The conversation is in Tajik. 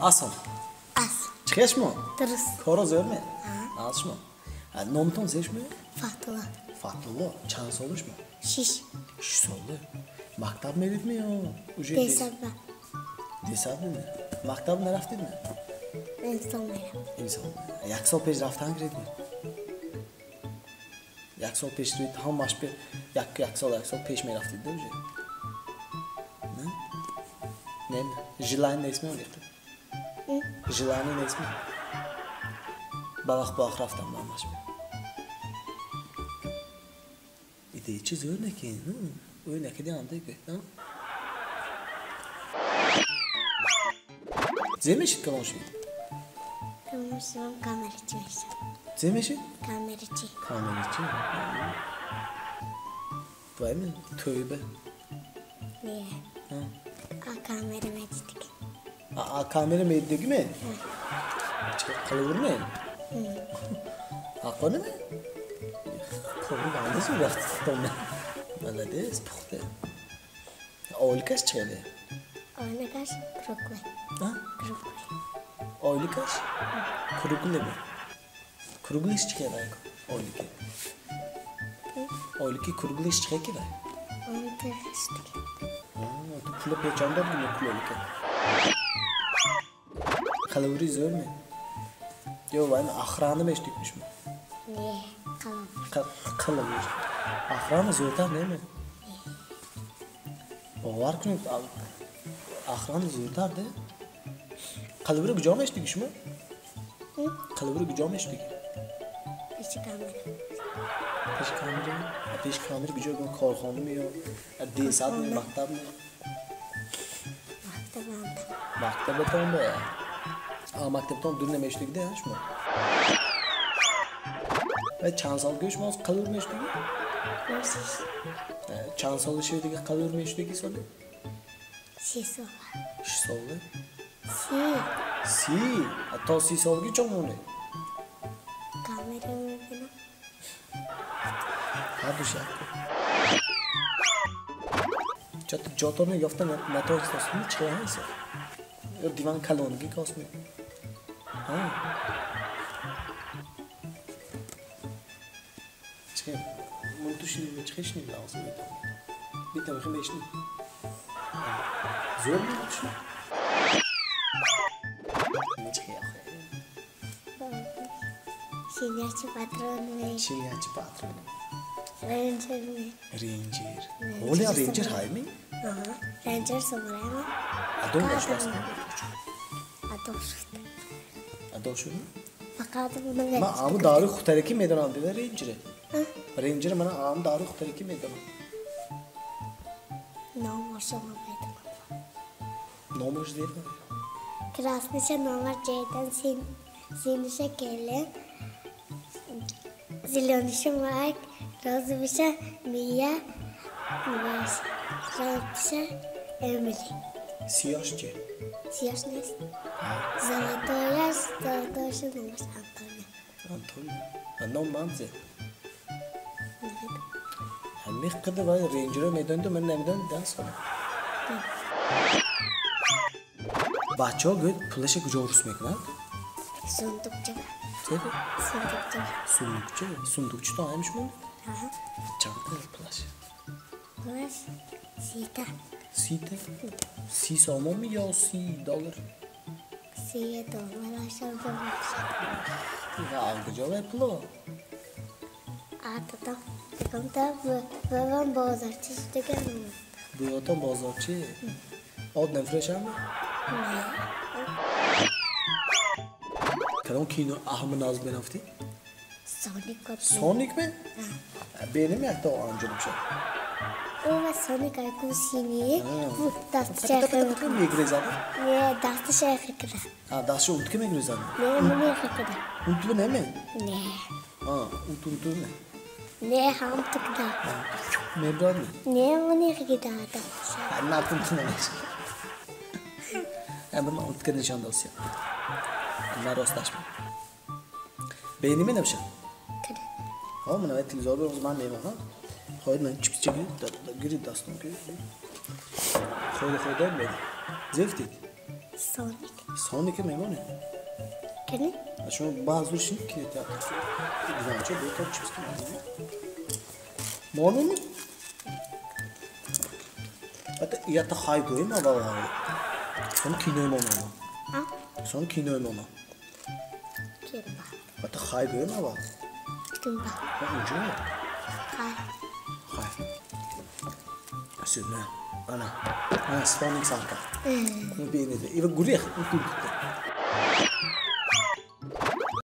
Асон. Ас. Чӣ шумо? Дуруст. Коро зӯр ме? Аз шумо. Номтон зе шумо? Фатулло. Фатулло. Чанд сола шумо? 6. 6 сола. Мактаб мерид ме ё уже? Десадба. Десадба ме? Мактаб нарафтид ме? Имсол мерам. Имсол. Як сол пеш рафтан гирид ме? Як сол пеш рид, ҳамаш пе як сол пеш мерафтид да уже? Не? Не, желание нест ме онихта? Желание нест ме? Ба вақт ба вақт рафтам ба ҳамаш пе. Идея чи зӯр накин? Ӯ накиди анда гӯ, а? Зе мешид калон шуд? Калон шудам камерачи мешам. Зе мешид? Камерачи. Камерачи? Вай ме? Тӯйба? Не. А камера медидиги. А камера медидиги ме? Чӣ қилур ме? Ҳаққони ме? Кори ганда зӯр рафт томе. Молодец, пухта. Ойликаш чӣ хеле? Ойликаш круглый. А? Круглый. Ойликаш? Круглый ме? Круглиш чӣ хеле ойлики? Ойлики круглиш чӣ хеле вай? Он тирштики. Ту пула печон дод гуме кулолика. Қалаври зӯр ме? Ё вай охрана мештик мишмо? Не, қалавр. Қалавр. Охрана зӯртар не ме? Бовар кунед, охрана зӯртар де? Қалаври куҷо мештиги шумо? Қалаври куҷо мештиги? Пеши камера. Пеши камера? Пеши камера куҷо? Корхона ме ё десад ме, мактаб ме? Мактабам. Мактабатон бе? Мактабтон дур намештиги де шумо? Ва чанд сол гӯ шумо қалур мештиги? Чанд сола шудиги қалур мештиги соли? 6 сола. 6 сола? си. си? То 30 солаги чон монед? Камера мебинам. Ҳардуш як. Чато ҷотон ёфта натонистастми чӣ ҳайсо? Ё диван калонги косми? Ҳа? Чӣ? Мун ту шиним, чӣ шиним лавза битам? Битам хе мешним. Зӯр мешним. Чӣ охе? Щенячий патруль ме. Щенячий патруль. Рейнджер ме. Рейнджер. Оля рейнджер ҳай ме? Аҳа, рейнджер самурай ме. Адон бошад. Адон шуд. Адон шуд? Фақат ман Ман аму даруи хутаракӣ медонам, дида рейнджере. Рейнджер ман аму даруи хутаракӣ медонам. Номашо ман медонам. Номаш зер? Красныйша номар Джейден, синиша Келен, зелёныйша Майк, розовыйша Мия, желтыйша Эмили. Сиёш чи? Сиёш нест. Золотояш, золотояша номаш Антонио. Антонио. А ном ман зе? Ҳамин қадар вай рейнджерро медониду ман намедонам даҳ сола. Бачаҳо гӯяд пулаша куҷо рус мекунад? Сундукча. Черо? Сундукча. Сундукча? Сундукча то ҳамиш монед? Аҳа. Чанд пулаш? Пулаш 30. 30? 30 сомон ми ё 30 доллар? 30 доллар ашам бошад. Ва куҷо вай пуло? Ататам. Дигамта бувам бозорчи шудаган. Буватон бозорчи? Од намефурӯшам? Не. Кадом кино аҳама нағз бенафтӣ? Соник. Соник ме? Бенем якта анҷом шад. Ова Соник айку сини дасташа мегрезад? Не, дасташа хикра. А дасташа унтка мегрезад? Не, не хикра. Унту не ме? Не. А, унту унту не? Не, ҳам тукда. Мебрад ме? Не, не хикра дасташа. На унту намеш. Амма ман унтка нишон досия. Ман росташ ме. Бени ме набша? Када. Ҳо, ман авай телевизор берӯз ман мемоҳам. Хоҳед ман чипча гирид дастон ки. Хоҳед хоҳед бени. Зефтид? Соник. Соника мемонед? Кани? Шумо баъзур шинед кинотеатр. Диванча бо то чипс ки монем? Ата ята хай гӯем аввал. Сон кинои монам. Сон кинои монам. Кимба. Ата хай гӯем аввал. Кимба. Унҷо? Хай. Хай. Сюда. Ана. Ана, слоник сарка. Бинед. Ива гурехт.